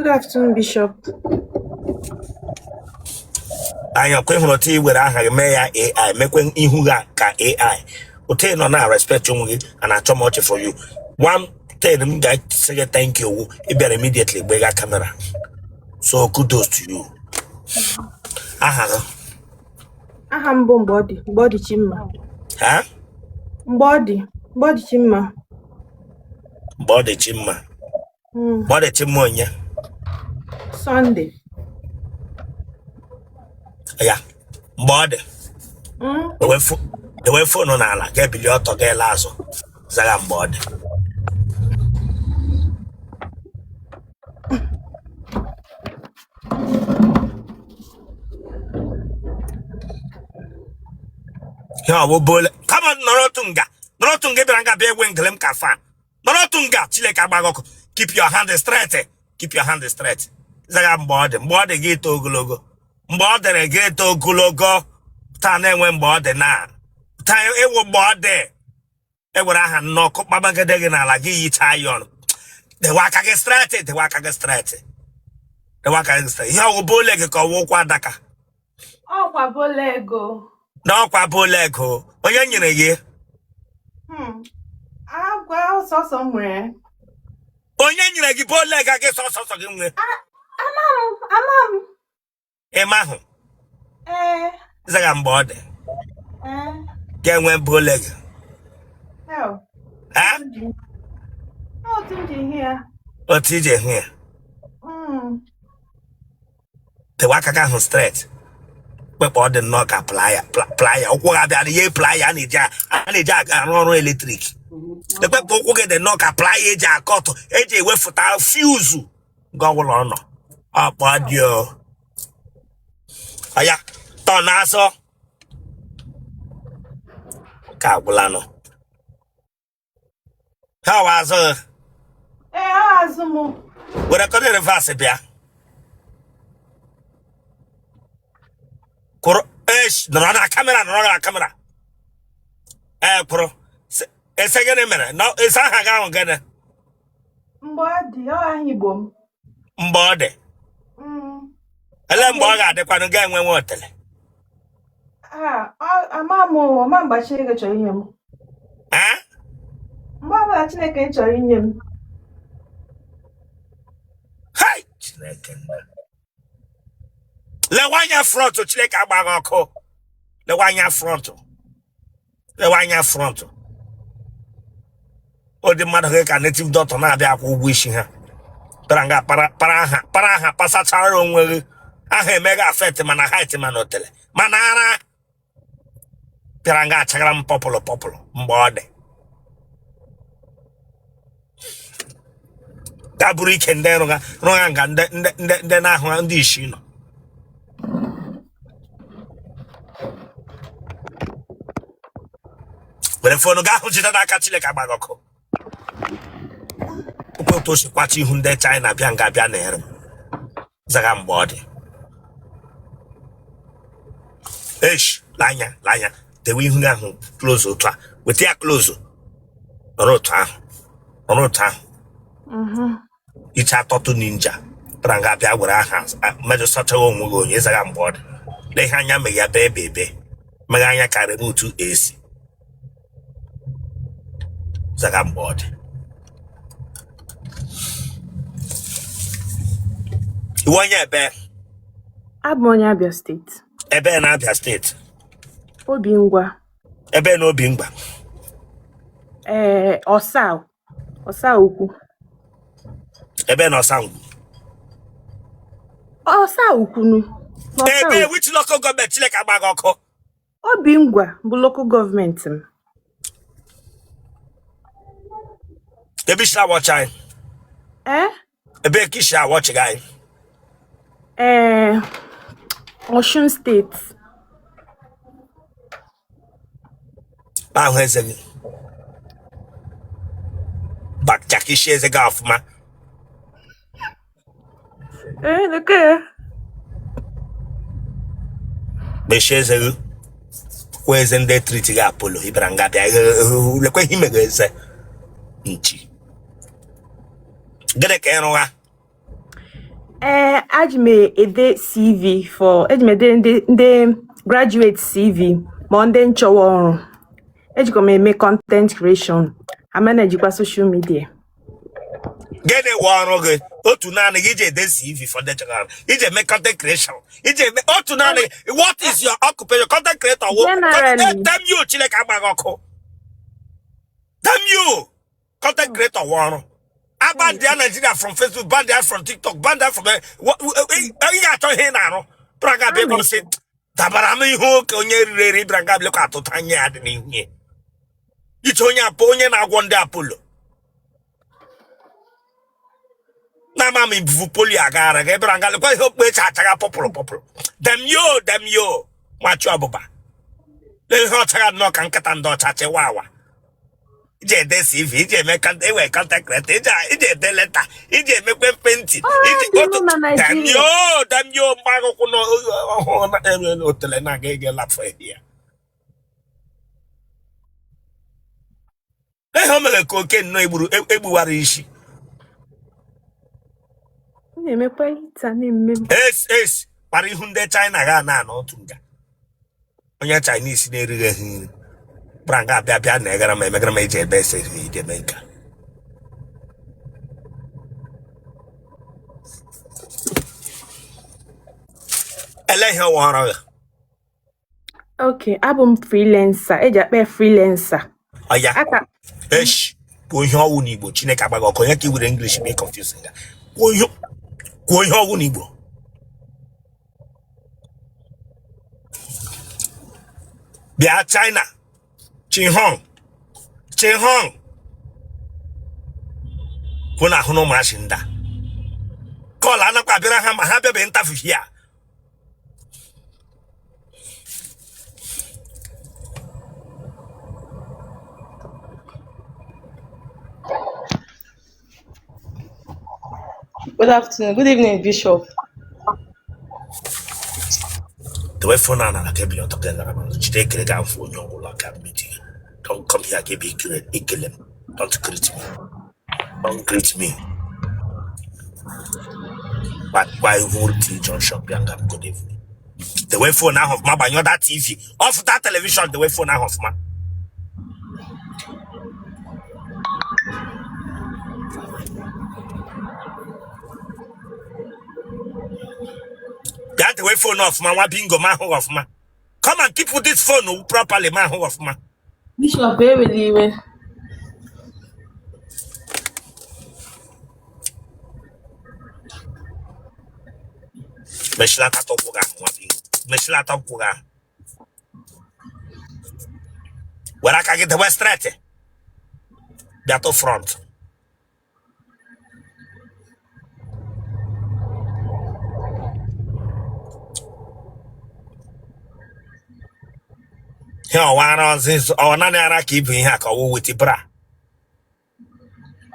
Good afternoon, Bishop. Anya ọkwa ịhụrụ otu i were aha gị mee ya AI, mekwe ihu gị ka AI. Otu ị nọ na respect onwe gị and achọ m ọchị for you. One thing m ga-asị gị thank you wụ ị bịara immediately gbega camera. So kudos to you. Aha gị? Aha m bụ Mgbeọdị, Mgbeọdị Chimma. Ha? Mgbeọdị, Mgbeọdị Chimma. Mgbeọdị Chimma. Mgbeọdị Chimma onye? Sunday. Ya. Mgbeọdị. Dewe phone n'ala, ga-ebili ọtọ ga-ele azụ. Zaga Mgbeọdị. Ihe ọ bụ bole. Kama nọrọ otu nga. Nọrọ otu nga ị bịara nga bịa egwe ngele m ka fan. Nọrọ otu nga Chineke agba gị ọkụ. Keep your hand straight. Keep your hand straight. Zaga mgbe ọ dị. Mgbe ọ dị gị eto ogologo. Mgbe ọ dịrị gị eto ogologo. Taa na-enwe mgbe ọ dị na. Taa ewu mgbe ọ dị. Ewere aha nnọọ kpabagide gị n'ala gị yichaa ya ọnụ. Dewe aka gị straight. Dewe aka gị straight. Dewe aka gị straight. Ihe ọ wụ bow leg ka ọ wụ ụkwụ adaka. Ọkwa bow leg o. Na ọkwa bow leg o. Onye nyere gị? Agwa sọsọ m nwere. Onye nyere gị bow leg gị sọsọ sọ gị nwe? Ama m, ama m. Ị mahụ? Ee. Zaga mgbe ọ dị. Ee. Ga-enwe bow leg. Hell. Ha? Otu m ji hụ ya. Otu i ji hụ ya. Dewe aka gị ahụ straight. Kpekpe ọ dị nnọọ ka plier plier ụkwụ gị abịa ihe plier a na-eji a na-eji arụ ọrụ electric. Ekpekpe ụkwụ gị dị nnọọ ka plier eji akọtụ eji ewefụta fuse nke ọbụla ọ nọ ọkpọ dị o aya tọ n'azụ ka agwụlanụ ha wa azụ. Ee, ọ azụ m. Were kọdị reverse bịa kwụrụ esh nọrọ na camera nọrọ na camera ee kwụrụ ese gịnị mere na ese aha gị ahụ gịnị? Mgbe ọ dị, ọ aha Igbo m. Mgbe ọ dị. Ele mgbe ọ ga-adịkwanụ ga-enwe nwe otele? Ama m ama mgbe Chineke chọrọ inye m. Mgbe ọbụla Chineke chọrọ inye m. Hai Chineke nna. Lewe anya front Chineke agba gị ọkụ. Lewe anya front. Lewe anya front ụdị mmadụ gị ka native doctor na-abịa akwụ ụgwọ isi ha bịara nga para para aha para aha pasachara onwe gị aha emegha affect mana height mana otele mana ara bịara nga achagara m purple purple mgbe ọ dị ga bụrụ ike ndị rụga rụga nga ndị ndị ndị ndị na-ahụ ndị isi nọ were phone gị ahụ jide n'aka Chineke agba gị ọkụ okwu otu o si kwacha ihu ndị China bịa nga bịa na ere m zaga mgbe ọ dị esh lanya lanya dewe ihu gị ahụ close otu a weta ya close nọrọ otu ahụ nọrọ otu ahụ iche atọtụ ninja bịara nga bịa were aha mejọ sachaghị onwe gị onye zaga mgbe ọ dị lee ihe anya meghe ya bee ebe ebe meghe anya ka remote AC zaga mgbe ọ dị ị wụ onye ebe? Abụ m onye Abia State. Ebe na Abia State? Obingwa. Ebe na Obingwa? Ee, Ọsa Ọsa Ukwu. Ebe na Ọsa Ngwu? Ọsa Ukwu nu. Ebe which local government? Chineke agba gị ọkụ. Obingwa bụ local government m. Ebe i si awatch anyị? Ee? Ebe ka i si awatch gị anyị? Ee, Osun State. Ahụ eze gị bakchakisi eze gị ọfụma. Ee, nke ya. Mechie eze gị kwa eze ndị treat gị Apollo ị bịara nga bịa lekwa ihe imega eze nchi gịnị ka ị rụgha? Ee, aji m ede CV for eji m ede ndị graduate CV ma ndị nchọwa ọrụ. Ejikwa m eme content creation, amanejikwa social media. Gịnị wụ ọrụ gị? Otu naanị gị iji ede CV for ndị chọrọ ọrụ, iji eme content creation, iji eme otu naanị. What is your occupation? Content creator wụ Generally. Damn you, Chineke agbaghị ọkụ. Damn you, content creator wụ ọrụ. A ban ya Nigeria from Facebook, ban ya from TikTok, ban ya from ị ga-achọ ihe ị na-arụ. Bịara nga bịa gwa m sị dabara m ihu oke onye riri eri, bịara nga bịa atụta anya ya dị n'ihu ya. Iche onye apụ onye na-agwọ ndị Apollo na-ama m ibuvu polio agara gị, bịara nga lekwa ihe okpu echi achaga purple purple. Damn you, damn you, machi ọbụba. Lee ihe ọchaga nnọọ ka nkịta ndị ọcha chewa awa. Iji ede CV, iji eme ewe content creator, iji ede letter, iji emekwe painting, iji Ndị otu nọ na damn Nigeria. you, damn you, mgbagụkwụ na otele na-aga ege lafọ ya. Ihe o mere ka oke nnọọ egburu egbuwara isi. M na-emekwa hita na-eme m. Es es kpara ihu ndị China ga na anọ otu nga. Onye Chinese na-erighị ehi nri bụra nga abịa bịa na egara m emegara m eji ebe ese iji eme nka. Ele ihe ọwa ọrụ gị? Okay, abụ m freelancer. Eji akpa ya freelancer. Ọya Aka esh, kwuo ihe ọwụ n'Igbo. Chineke agbaghị ọkụ. Onye ka i were English mee confusing ya? Kwuo ihe ọwụ n'Igbo. Bịa China Chihong Chihong, kwuo na ahụ na ụmụachị nda call anakwa abịara ha ma ha bịabe interview here. Good afternoon. Good evening, Bishop. Dewe phone a nara ka ebili ọtọ ka nara ma jide ekele ga afụ onye ọbụla ka meeting. Don't come here ka ebe ekele ekele m. Don't greet me, don't greet me. Gba ihu T junction bịa nga m. Good evening. Dewe phone ahụ ọfụma, gbanyụọ that TV, off that television. Dewe phone ahụ ọfụma. Bịa dewe phone ọfụma, nwa bingo ma ahụ ọfụma. Come and keep this phone properly ma ahụ ọfụma. Bishop, ewela iwe. Mechilata ụkwụ gị ahụ, nwa bingo, mechilata ụkwụ gị ahụ. Were aka gị dewe straight, bịa to front. Ihe ọwa ara ọzịzọ ọ naanị ara ka ibu ihe a ka ọwụ with bra?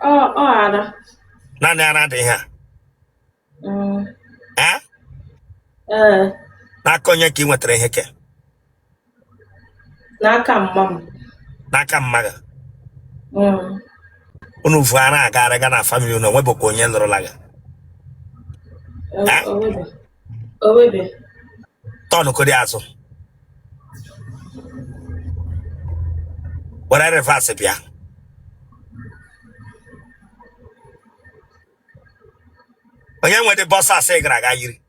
Ọ ara. Naanị ara dị ihe a? Eh? Ee. N'aka onye ka ị nwetara ihe ke? N'aka mma m. N'aka mmadụ? Unu vu ara aga aga na family unu, onwebụkwa onye lụrụla gị? Eh? Owebe. Owebe. Tọnụ kodi azụ, were reverse bịa. Onye nwere boxers ị gara aga yiri?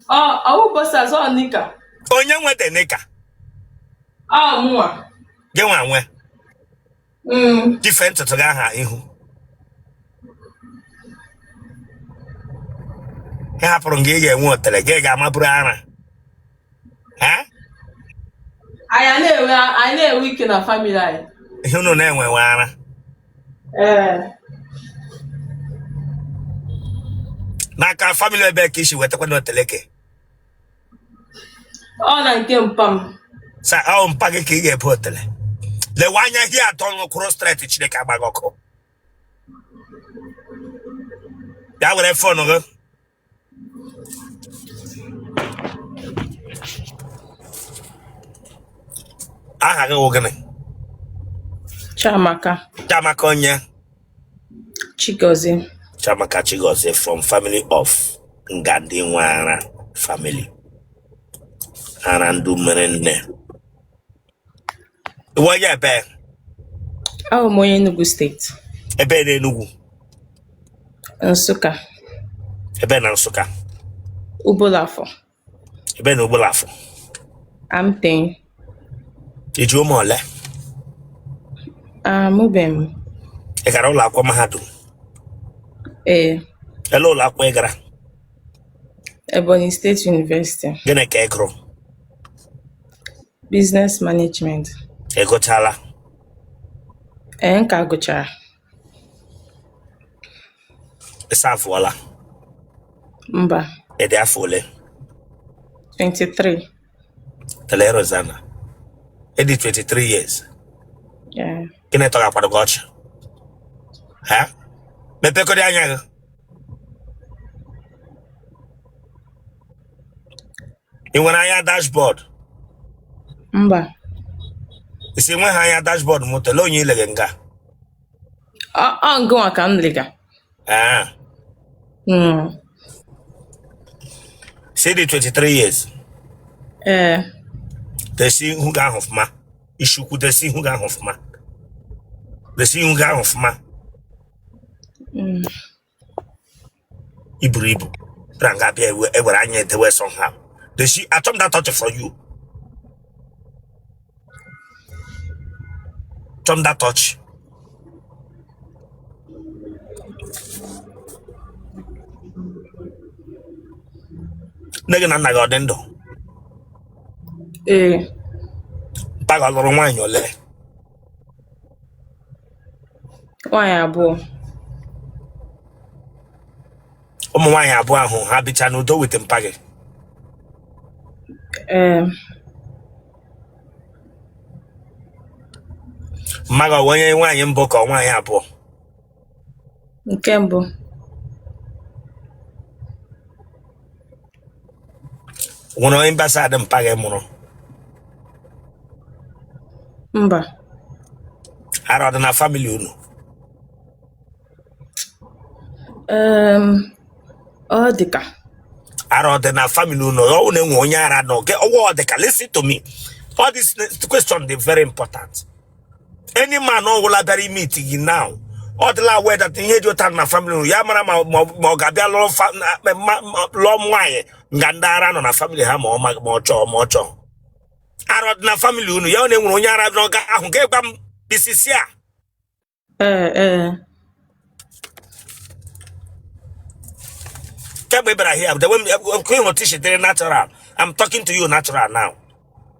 Ọ ọwụ boxers, ọ knicker. Onye nwede knicker? Ọ mụnwa. Gị nwa nwe? Jife ntutu gị aha ihu ị hapụrụ gị, ị ga-enwe otele gị ga-amaburu ara ha. Anyị na-enwe ike na family anyị. Ihe unu na-enwewe ara? Ee. N'aka family ebe ka isi wetakwa n'oteleke? Ọ na nke mpa m. Sa ọ mpa gị ka ị ga-ebu otele. Lewe anya hie atọ kwụrụ straight. Chineke agbaghị ọkụ. Bịa were phone gị. Aha gị wụ gịnị? Chiamaka. Chiamaka onye? Chigozie. Chiamaka Chigozie from family of nga ndị nwe ara family ara ndụ mere nne. Ị wụ onye ebe? Awụ m onye Enugu steeti. Ebe na Enugu? Nsụka. Ebe na Nsụka? Obollo-Afor. Ebe na Obollo-Afor? Amten. I ji ụmụ ole? Amụbeghị m. Ị gara ụlọ akwụkwọ mahadum? Ee. Ele ụlọ akwụkwọ ị gara? Ebonyi State University. Gịnị ka ị gụrụ? Business Management. Ị gụchala? Ee, m ka gụchara. Ị serve-ụọla? Mba. Ị dị afọ ole? 23. Tele Rosanna. Ị dị 23 years. Yeah. Gịnị tọgakwara gị ọchị? Ha? Mepekọrọ anya gị. Ị nwere anya dashboard? Mba. Ị sị nweghị anya dashboard moto, lee onye i lege nga. Ọ ngịnwa ka m lega. Ah. Sị ị dị 23 years. Ee. Desi ihu gị ahụ ọfụma. Ishukwu desi ihu gị ahụ ọfụma. Desi ihu gị ahụ ọfụma. I buru ibu. Bịara nga bịa ewere anya edewe somehow. Desi achọ m that touch for you. Achọ m that touch. Nne gị na nna gị ọ dị ndụ? Ee. Mpa gị ọ lụrụ nwaanyị ole? Nwaanyị abụọ. Ụmụ nwaanyị abụọ ahụ ha bicha n'udo with mpa gị? Ee. Mma gị ọ wụ onye nwaanyị mbụ ka ọ nwaanyị abụọ? Nke mbụ. Nwere onye mbasad mpa gị mụrụ? Mba. Ara ọ dị na family unu? Ọ dịka. Ara ọ dị na family unu? Ọ wụ na enwe onye ara nọ ke ọwụ ọ dịka. Listen to me, all this question dị very important. Any man ọwụla bịara imeet gị now, ọ dịla aware that ihe dị ụta na family unu, ya mara ma ọ ga-abịa lụọ nwaanyị nga ndị ara nọ na family ha, ma ọ ma ọ chọọ ma ọ chọọ. Ara ọ dị na family unu? Ya ọ na-enwere onye ara n'ọga ahụ ga-egwa m isisi a. Ee, ee. Kemgbe ị bịara here, the way m ịhụrụ tishitere natural, I'm talking to you natural now.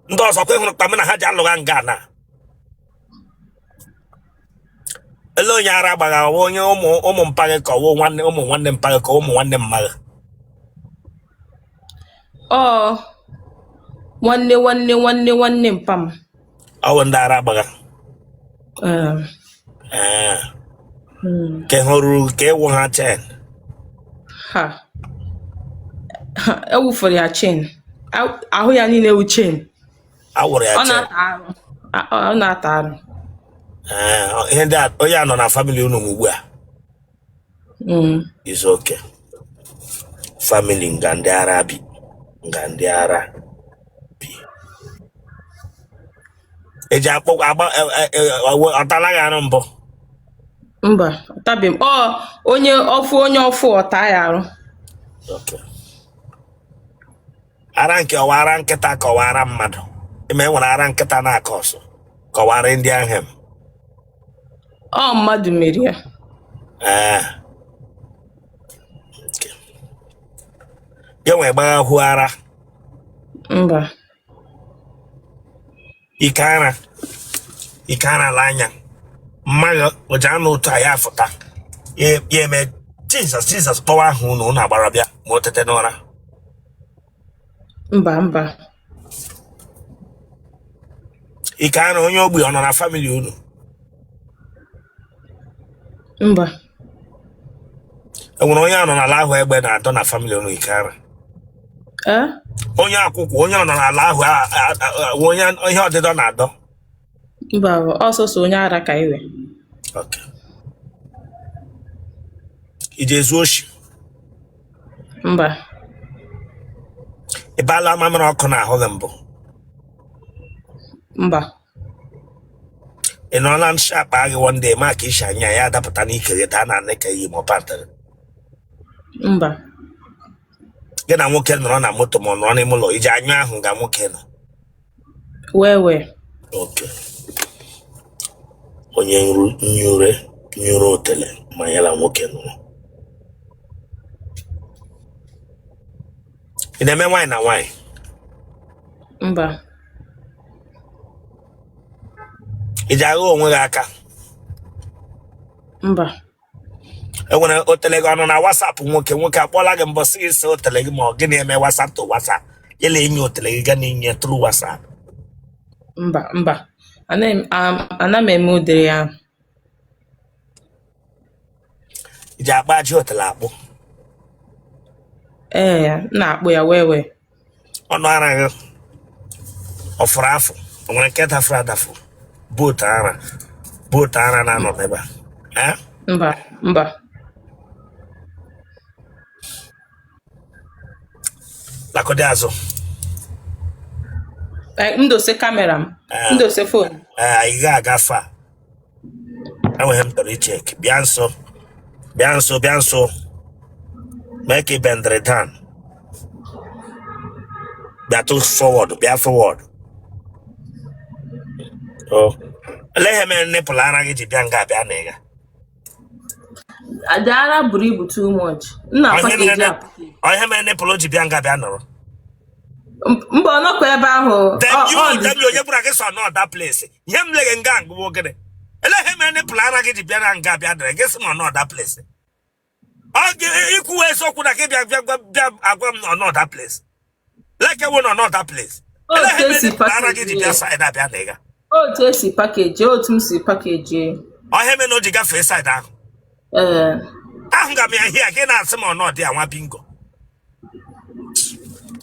Ndị ọzọ kwa ịhụrụ kpa m na ha ji alụgha nga na ele onye ara gbagha ọwụ onye ụmụ ụmụ mpa gị ka ọwụ nwanne ụmụ nwanne mpa gị ka ụmụ nwanne mma gị? Ọ nwanne nwanne nwanne nwanne mpa m. Ọwụ ndị ara gbagha? Ee. Ee. Ka ha ruru ka ịwụ ha chain? Ha. Ha, ewufere ya chain. Ahụ ya niile wụ chain. Awụrụ ya Ọ chain? na-ata arụ. Ọ na-ata arụ. Ee, ihe ndị a onye a nọ na family unu ugbu a is okay. Family nga ndị ara bi, nga ndị ara bi. Eji akpọ agba ọ tala gị arụ mbụ? Mba, ọ tabeghị m. Ọ onye ọfụ onye ọfụ ọ taa ya arụ. Okay. Ara nke ọwa ara nkịta ka ọwa ara mmadụ? Ime enwere ara nkịta na-akọ ọsọ ka ọwa ara ndị ahụ? Ọ mmadụ mere ya. Ee. Okay. Gị nwee gbaghahu ara? Mba. Ike ara, ike ara la anya mmaghị ụja anụ otu a ya afụta ya eme Jizọs Jizọs kpọwa ahụ unu unu agbara bịa ma o tete n'ụra? Mba, mba. Ike ara onye ogbi ọ nọ na family unu? Mba. Enwere onye anọ n'ala ahụ egbe na-adọ na family unu, ike ara? Ee? Onye akwụkwọ, onye nọ n'ala ahụ onye ihe ọdịdọ na-adọ? Mba, ọ sọsọ onye ara ka iwe. Okay. I ji ezu oshi? Mba. Ị baala mamịrị ọkụ n'ahụ gị mbụ? Mba. Ị nọla nshi akpa gị one day ma ka isi anya ya adapụta n'ike gị daa na ka iyi ma ọ pantịrị? Mba. Gị na nwoke nọrọ na moto ma ọ nọrọ n'ime ụlọ, i ji anyụ ahụ nga nwoke nọ? Wee wee. Okay. Onye nyure nyụrụ otele ma ya na nwoke nọrọ. Ị na-eme nwaanyị na nwaanyị? Mba. Ị ji agha onwe gị aka? Mba. Enwere otele gị ọnụ na WhatsApp nwoke nwoke akpọla gị mbụ sị gị sị otele gị ma ọ gị na-eme WhatsApp to WhatsApp ya na enyi otele gị ga na-enye through WhatsApp? Mba, mba. Ana m eme ụdịrị ya. I ji akpa ajị otele akpụ? Ee, m na-akpụ ya wee wee. Ọnụ ara gị ọ fụrụ afụ? O nwere nke dafụrụ adafụ? Both ara, both ara na-anọ n'ebe a. Eh? Mba, mba. Lakọdị azụ. Eh, m dose camera m. M dose phone. Ee, anyị ga-aga fa. Enweghị m chọrọ icheck. Bịa nso, bịa nso, bịa nso. Mee ka ị bendịrị down. Bịa tụ forward, bịa forward. O olee ihe mere nipple ara gị ji bịa nga bịa na ịga? Ada ara buru ibu too much. M na-apackage a. Ọ ihe mere nipple ji bịa nga bịa nọrọ? Mba, ọ nọkwa ebe ahụ. Damn you, onye gwara gị sọ nọ that place? Ihe m leghe nga ngụwo gịnị? Ele ihe mere nipple ara gị ji bịa na nga bịa dịrị gị sị ma nọ that place? Ọ gị ikwuwe eziokwu na gị bịa bịa bịa agwa m nọ nọ that place. Like ewu nọ nọ that place. Ele ihe mere nipple ara gị ji bịa side a bịa na ịga? Otu esi package, otu m si package. Ọ ihe mere na o ji gafee side ahụ? Ee. Ahụ ga m ya hia gị na-asị m ọ nọ dị ya nwa bingo.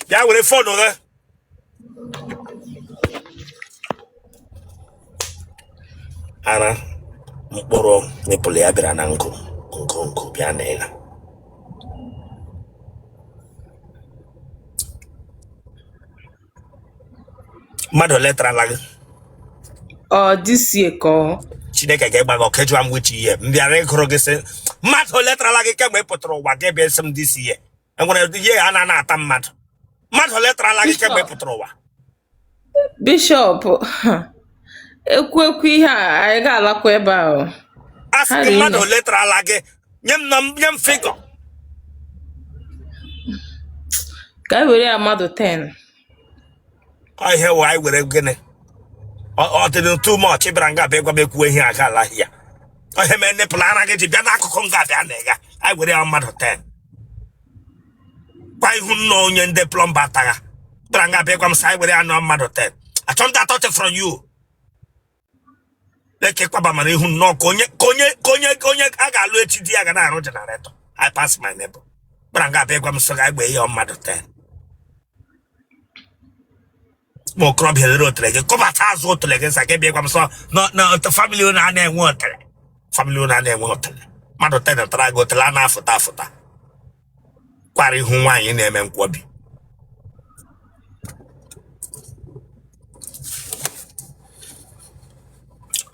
Bịa were phone gị. Ara mkpụrụ nipple ya bịara na nkụ nkụ nkụ bịa na ịla. Mmadụ ole tarala gị? Ọ this year ka ọ. Chineke ga-egba gị ọkụ. Jụọ m which year. M bịara ịgụrụ gị sị mmadụ ole tarala gị kemgbe ị pụtara ụwa, gị bịa sị m this year. Enwere ihe a na ata mmadụ? Mmadụ ole tarala gị kemgbe ị pụtara ụwa? Bishop, ekwu ekwu ihe a anyị ga-alakwa ebe ahụ. A sị gị mmadụ ole tarala gị, nye m nye m figure. Ka anyị were ya mmadụ 10. Ọ ihe wụ anyị were gịnị? Ọ dị too much. Ị bịara nga bịa gwa m ekwuwe ihe aga ala ya. Ọ ihe mere nipple ara gị ji bịa n'akụkụ nga bịa na ịga. Anyị were ya mmadụ 10. Kwa ihu nna onye ndị plumber tagha. Bịara nga bịa gwa m sị anyị were ya nọ mmadụ 10. Achọ m that touch from you. Leke kwaba mara ihu nnọọ ka onye ka onye ka onye ka onye a ga-alụ echi di ya ga na-arụ generator. I pass my neighbor. Bịara nga bịa gwa m sị ga egbe ya mmadụ 10. Ma okorobịa lere otele gị kụbata azụ otele gị nsa gị bịa gwa m sọ na family unu a na-enwe otele, family unu a na-enwe otele. Mmadụ 10 tara gị otele a na-afụta afụta kwara ihu nwaanyị na-eme nkwobi.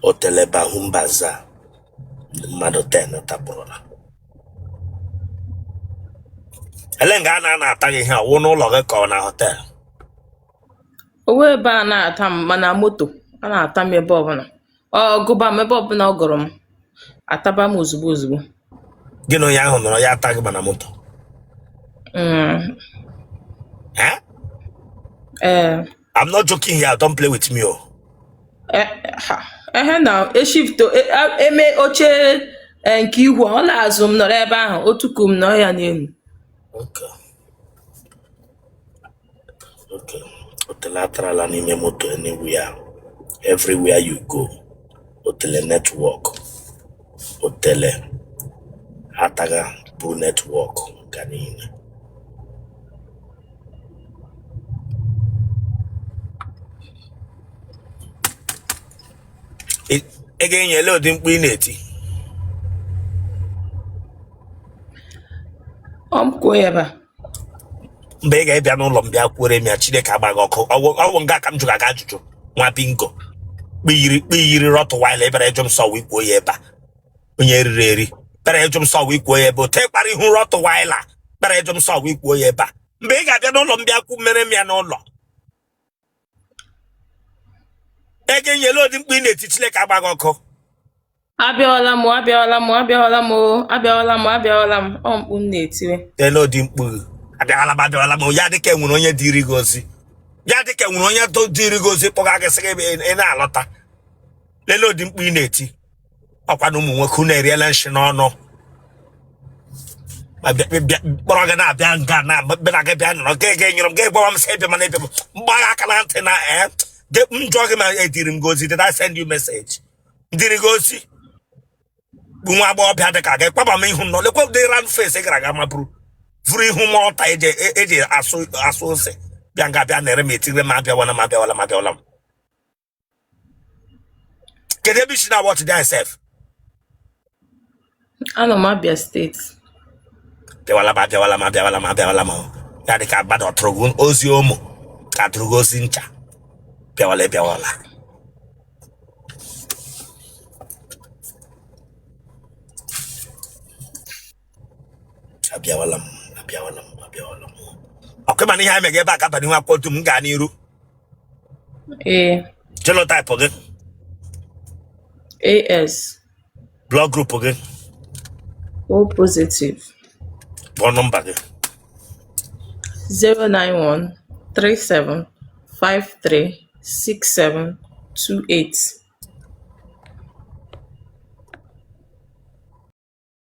Otele bahumbaza mmadụ 10 tapụrụla. Ele nga a na-ana ata gị ihe ọwụ n'ụlọ gị ka ọ na hotel? Owe ebe a na-ata m mana moto a na-ata m ebe ọbụla. Ọ gụba m ebe ọbụla ọ gụrụ m ataba m ozugbo ozugbo. Gị na onye ahụ nọrọ ya ata gị mana moto? Eh? Ee. I'm not joking here. Don't play with me. Oh. Eh, ehe na eshifto eme oche eh, nke ihu ọ na-azụ m nọrọ ebe ahụ otu ku m nọrọ ya n'elu. Okay. Okay. Otele atarala n'ime moto anywhere. Everywhere you go. Otele network. Otele ataga bụ network ga niile. Ị ga-enye ele ụdị mkpu ị na-eti? Ọ m kwuo ya ebe a. Mgbe ị ga-ebịa n'ụlọ m bịa kwuore m ya, Chineke agba gị ọkụ. Ọwụ nga ka m jụrụ gị ajụjụ, nwa bingo kpiyiri Rottweiler bịara ịjụ m sọ wee kwuo ya ebe a. Onye riri eri bịara ịjụ m sọ wee kwuo ya ebe ote kpara ihu Rottweiler bịara ịjụ m sọ wee kwuo ya ebe a. Mgbe ị ga-abịa n'ụlọ m bịa kwu mere m ya n'ụlọ, ego enyela odi mkpu ị na-eti, Chineke agba gị ọkụ. Abịawala m, abịawala m, abịawala m, o abịawala m, abịawala m. Ọ mkpu m na-etiwe. Ele odi mkpu abịawala m, abịawala m. Ya dịka enwere onye dịrị gị ozi, ya dịka enwere onye dịrị gị ozi kpọga gị sị gị ị na-alọta. Lele odi mkpu ị na-eti. Ọkwa na ụmụ nwoke unu eriela nshi n'ọnụ. Ma bịa kpọrọ gị na-abịa nga na bịa gị bịa nọrọ gị gị nyụrụ m gị gbawa m sị ebe mana ebe m mgbagha aka na ntị na ee m jụọ gị ma ediri m gị ozi. Did I send you message? Diri gị ozi bụ nwa agbọghọbịa dị ka gị kpaba m ihu nọ. Lekwa ụdị round face ị gara aga maburu vụrụ ihu m ọta eji asụ ose bịa nga bịa nere m etire m abịawala m, abịawala m, abịawala m. Kedu ebe i si na watch dị sef? Anọ m Abia State. Abịawala m, abịawala m, abịawala m, abịawala m. Ya dị ka mmadụ ọ tụrụ gị ozi omo ka tụrụ gị ozi ncha. Bịawala, bịawala. Abịawala m, abịawala m, abịawala m. Ọkwa mana ihe anyị mega ebe a ka abalị nwa akwụkwọ dum m gaa n'iru. Ee. Genotype gị? AS. Blood group gị? O positive. Kpọọ nọmba gị. 091 37 53 67 28.